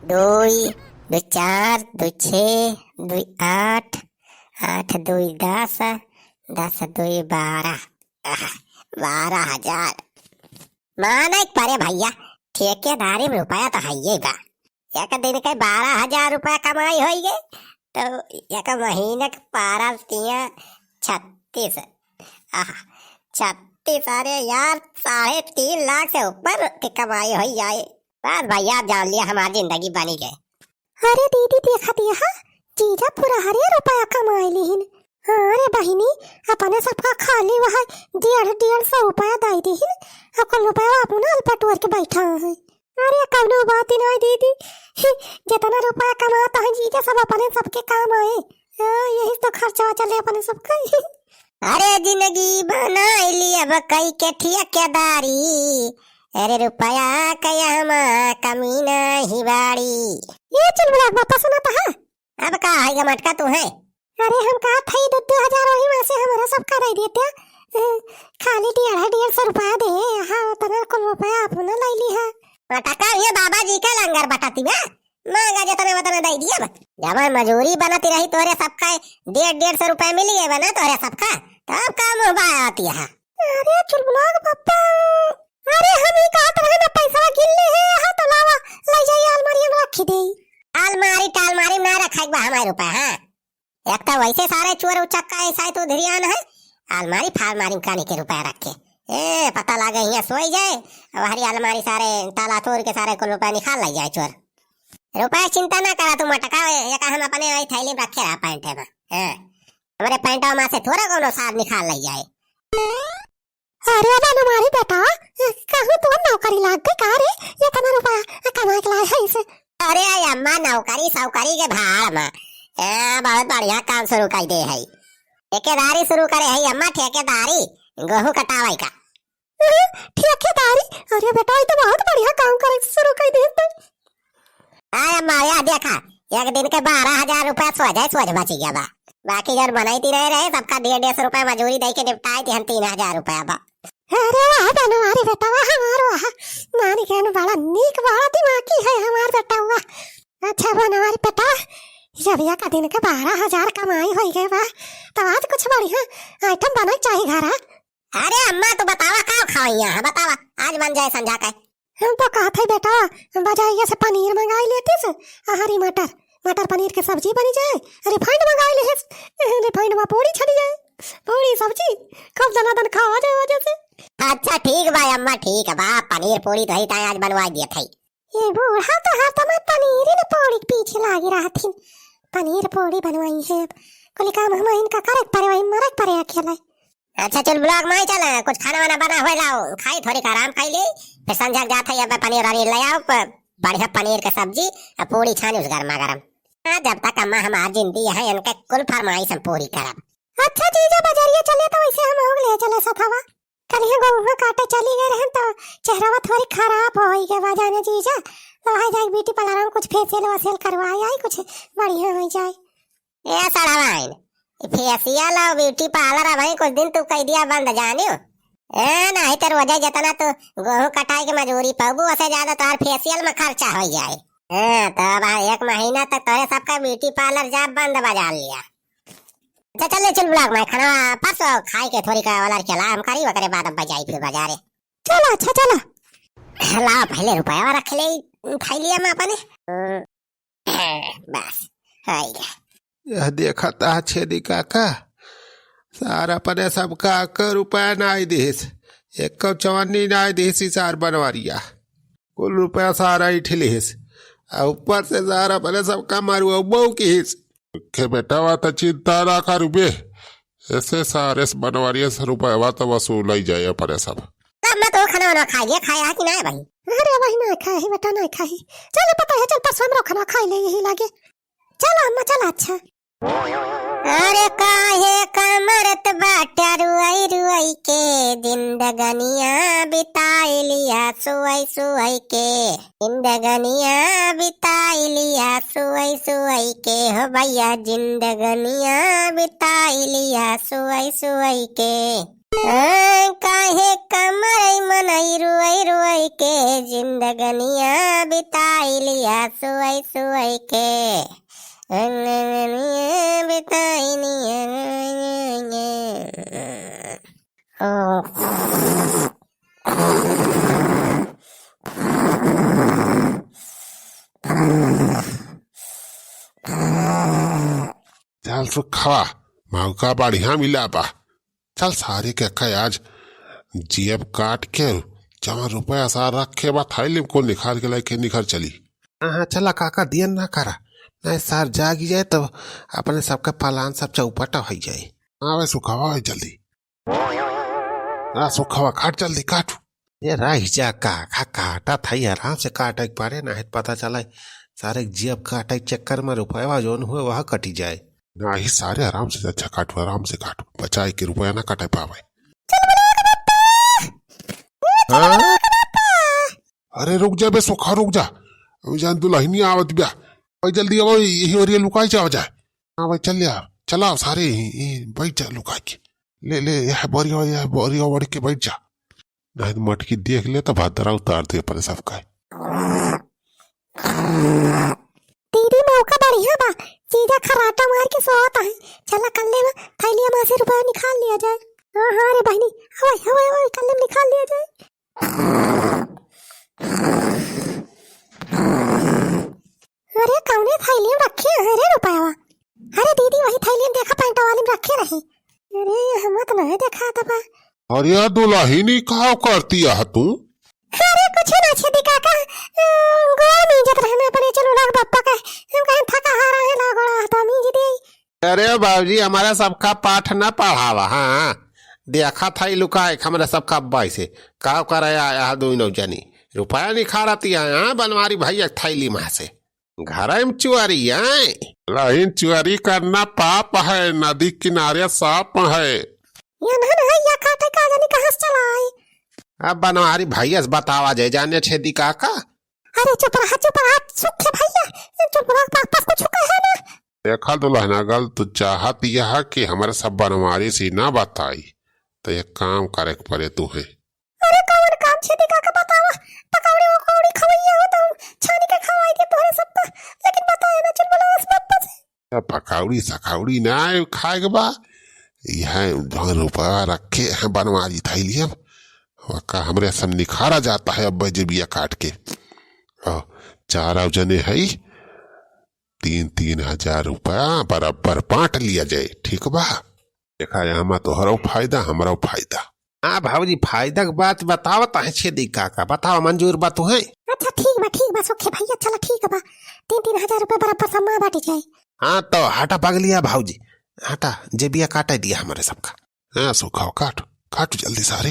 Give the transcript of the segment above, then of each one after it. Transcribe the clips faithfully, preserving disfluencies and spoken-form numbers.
दुई, दुई चार, दुई छे, दुई आठ, आठ दुई दस, दस दुई बारह। आह, बारह हजार। माने के परे भइया, ठेकेदारी में रुपया तो हइये बा। एक दिन के बारह हजार रुपया कमाई होई गए, तो एक महीने के पारा तिया छत्तीस। आह, छत्तीस, अरे यार, साढ़े तीन लाख से ऊपर के कमाई होई जाए। बस भइया, आप जान लिया, हमारी जिंदगी बनी गए। अरे दीदी, देखा दिया हा, जीजा पुरहरे रुपया कमाई लिहिन। हाँ रे बहिनी, अपने सबका खाली वह डेढ़, डेढ़ सौ रुपया दे दिहिन, और कुल रुपया अपना अलपटुअर के बैठा है। अरे कौनो बात ही नहीं दीदी, जितना रुपया कमाता है जीजा, सब अपने सबके काम आए। हाँ, यही तो खर्चा चले अपने सबका। अरे जिंदगी बनाई ली अब कई के ठेकेदारी, अरे रुपया के हमा कमी नहीं बाड़ी। ये चुलबुला बात सुनत है। अब का है ये मटका तू है? अरे हम कहा थे दो, दो हजार वही में से हमारा सबका दे देते। अ, खाली डेढ़, डेढ़ सौ रुपया दे, हाँ, उतना कुल रुपया अपना ले ली है। मटका ये बाबा जी के लंगर बटाती बा, मांगा जितना उतना दे दिया बा। जब मजूरी बनती रही तोरे सबका डेढ़, डेढ़ सौ रुपया मिली है बा ना तोरे सबका, तब का मुँह बाया आती है। अरे चुलबुला के पप्पा, अरे हम ही कहत रहे ना पैसा गिन ले है, हाँ तो लावा, ले जाइए अलमारी में रखी दे। अलमारी टालमारी में ना रखाई बा हमारे रुपया, हाँ। एक तो वैसे सारे चोर उचक्का ऐसा है तो धिरियान है, अलमारी फालमारी में कानी के रुपया रखे। ए, पता लागे हियाँ सोई जाए, अब हरी अलमारी सारे ताला तोड़ के सारे कुल रुपया निकाल ले जाए चोर। रुपया चिंता ना करा तू मटका, एक हम अपने वही थैली में रखे रहा पैंटे में। हाँ, हमारे पैंटवा में से थोड़ा कोनो सार निकाल ले जाए। अरे बनवारी बेटा, कहूँ तोर नौकरी लाग गई का रे? इतना रुपया कमा के लाए है इसे। अरे अम्मा, नौकरी सौकरी के भाड़ में, ए, बहुत बढ़िया काम शुरू कर दे है। ठेकेदारी शुरू करे है अम्मा, ठेकेदारी, गेहूं कटावे का। अरे, ठेकेदारी? अरे बेटा, ये तो बहुत बढ़िया काम करे शुरू कर दे तू। आय अम्मा, या देखा, एक दिन के बारह हजार रुपया सोझे सोझ बची गया बा। बाकी जौन बनैती रहे रहे, सबका डेढ़ डेढ़ सौ रुपया मजूरी दे के निपटाई दिहन तीन हजार रुपया बा। अरे वाह बनवारी बेटा वाह, हमार वाह। नानी के बड़ा नीक, बड़ा दिमागी है हमार बेटा वाह। अच्छा बनवारी बेटा, जब एक दिन के बारह हजार कमाई होई गए बा, तो आज कुछ बढ़िया आइटम बने चाही घरा। अरे अम्मा, तू बतावा का खावा यहाँ, बतावा, आज बन जाए संझा का। हम तो कहत है बेटा, बाजारिया से पनीर मंगाई लेतीस, आ हरी मटर, मटर पनीर के सब्जी बनी जाए, refined मंगाई लेहिस, refined में पूड़ी छनी जाए, पूड़ी सब्जी, खूब दनादन खावा जाए वजह से। अच्छा ठीक बा अम्मा, ठीक बा, पनीर पूड़ी तो ही ताई आज बनवा दिया था। ये बूढ़ा तो हर समय पनीर न पूड़ी के पीछे लागी रहथिन, पनीर पूड़ी बनवाई है, अब कुल काम हम इनका करे के परे, वही मरे के परे अकेले। अच्छा चल ब्लॉक में चल, कुछ खाना वाना बना हुए लाओ, खाई थोड़ी आराम खाई ले, फिर संझा के जात है अब पनीर वनीर ले आओ, प-, बढ़िया पनीर के सब्जी और पूड़ी छानी उस गर्मा गर्म। हाँ, जब तक अम्मा हमार जिंदी है इनके कुल फरमाइश हम पूरी करब। अच्छा जीजा बजरिया चले तो वैसे हम लोग ले चले सथवा। कल यहाँ गेहूं काटे चली गए रहन तो चेहरावा थोड़ी खराब होई गए बा जाने जीजा, तो वहाँ जाके ब्यूटी पार्लर में कुछ फेशियल वेशियल करवाए आई, कुछ बढ़िया हो जाए। ए सड़वाइन, फेशियल और ब्यूटी पार्लर अब कुछ दिन तू कह दिया बंद जानियो। ए, नहीं तो रोजे जितना तू गेहूं कटाई के मजूरी पाबू, उसे ज्यादा तोहार फेशियल में खर्चा हो जाए। हाँ, तो अब एक महीना तक तोरे सबका ब्यूटी पार्लर जा बंद बजा लिया। अच्छा, चल, चल, ब्लॉक में खाना परसों खाए के थोड़ी का वाला चला, हम करी, ओकरे बाद अब बजाई फिर बाजारे। चलो, अच्छा, चलो। ला, पहले रुपया रख ले, उठाई लिया मैं अपने। बस, हो गया। यह देखत आ छेदी काका, सार अपने सबका एक रुपया नाई दिहिस, एक चवन्नी नाई दिहिस, ई सार बनवारिया। कुल रुपया सारा इठ लिहिस, आ ऊपर से सार अपने सबका मरुआ बहू किहिस। खे बेटा, वा त चिंता ना करू बे, ऐसे सारे से बनवारिया से रुपया तो वसूल ही जाए अपने सब। तब मैं तो खाना वाना खा गया, खाया है कि ना भाई? अरे भाई, ना खाए है बेटा, ना खाए। चलो पता है, चल परसों हम लोग खाना खाई ले यही लागे। चलो अम्मा, चलो, अच्छा। अरे काहे का मरत बाटा रुआई रुआई के, जिंदगनिया बिताई लिया सुआई सुआई के, जिंदगनिया बिताई लिया सुई सुई के हो भैया, जिंदगनिया बिताई लिया सुई सुई के। हाँ, काहे कमर मनई रुई रुई के, जिंदगनिया बिताई लिया सुई सुई के। जिंदगनिया बिताई लिया। चल सुखवा, मौका बढ़िया मिला बा। चल सारे के अक्का आज जेब काट के जमा रुपया सार रखे बा, थैली में को निकाल के लेके निकल चली। हाँ, हाँ, चला काका, दियन ना करा, नहीं सार जागी जाए तब अपने सबके पलान सब चौपट होइ जाए। हाँ भाई सुखवा, जल्दी। हाँ सुखवा, काट जल्दी, काट। ये रह जा का, का काटा था, ये आराम से काटे के पड़े, नहीं तो पता चला सारे जेब काटे के चक्कर में रुपया जौन हुए वह कटी जाए। नहीं सारे, आराम से अच्छा काटू, आराम से काटू, बचाए के रुपया ना कटे पावे। हाँ? अरे रुक जा बे सोखा, रुक जा, अभी जान दुलहिनी आवत ब्या, भाई जल्दी आओ, यही ओरिया लुकाई जाओ जाए। हाँ भाई चल यार, चलाओ सारे यहीं, यहीं बैठ जा लुका के, ले ले यह बोरिया, यह बोरिया ओढ़ के बैठ जा। नहीं तो मटकी देख ले तो भद्रा उतार दे अपने सबका। दीदी मौका बढ़िया बा, जीजा खराटा मार के सोवत है, चला कल्ले में थैलिया में से रुपया निकाल लिया जाए। हाँ हाँ रे बहनी, हवाई हवाई हवाई कल्ले में निकाल लिया जाए। अरे कौने थैली में रखे हैं रे रुपया? अरे दीदी वही थैली में देखा, पैंट वाली में रखे रहे। अरे ये हम तो नहीं देखा था बा। अरे दुलहिनी का करती है तू? अरे कुछ ना छेदी काका, अ, गोड़ में इज्जत रहना अपने चलो लग बप्पा का, हम कहें थका हारा है ला गोड़ा हाथ में जी दे। अरे बाबूजी, हमारा सबका पाठ न पढ़ावा, हाँ। देखा था ई लुकाए, हमरा सबका अब्बा से। का करे आया है दुइनो जनी? रुपया निखारती है, हाँ, बनवारी भैया थैली में से। घर में चुआरी है। लाइन चुआरी करना पाप है, नदी किनारे साप है। ये ना, ना, ये काटे का जानी कहाँ से चला आई। अब बनवारी भैया से बतावा जाए, जाने छेदी काका। अरे चुप रहा, चुप रहा, सुख है भैया, चुप रहा, पापा कुछ कहे ना। देखा दुलहना गल, तू चाहत यह कि हमरे सब बनवारी से ना बताई, तो एक काम करे के पड़े तू है। अरे कौन काम छेदी काका बतावा, पकौड़ी उकौड़ी खवैया हो तो छानी के खवाई दे तोहरे सबका, लेकिन बताया ना चुलबुला बस बस। ए, पकौड़ी सकौड़ी ना खाए के बा, यह जौन रुपया रखे हैं बनवारी थैली में, वका हमरे सब निखारा जाता है अब जेबिया काट के। और चार जने है, तीन तीन हजार रुपया बराबर बांट लिया जाए, ठीक बा? देखा, यहाँ में तोहरो फायदा, हमरो फायदा। हाँ भौजी, फायदा के बात बतावा ताहे छेदी काका, बतावा, मंजूर बा तुहे? अच्छा ठीक बा, ठीक बा सुखे भैया, चला ठीक बा, तीन तीन हजार रुपया बराबर सब में बांटी जाए। हाँ तो हटा पगलिया भौजी, हटा, जेबिया काटे दिया हमरे सबका। हाँ सुखा, काट, काट जल्दी सारे।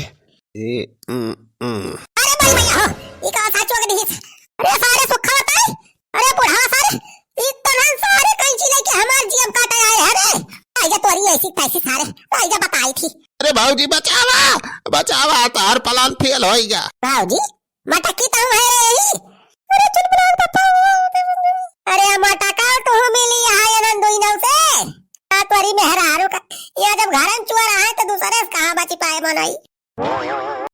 ए, उम, उम। अरे भाई भैया हो, ई का साचो के दिहिस? अरे सारे सुखा बताई, अरे बुढ़ा सारे, ई तनन सारे कैंची लेके हमार जेब काटे आए हैं रे। आइजा तोरी ऐसी तैसी सारे, आइजा बताई थी। अरे भौजी बचावा, बचावा, तार प्लान फेल होइगा। भौजी, मटकी तो है यही। अरे चुलबुला पापा,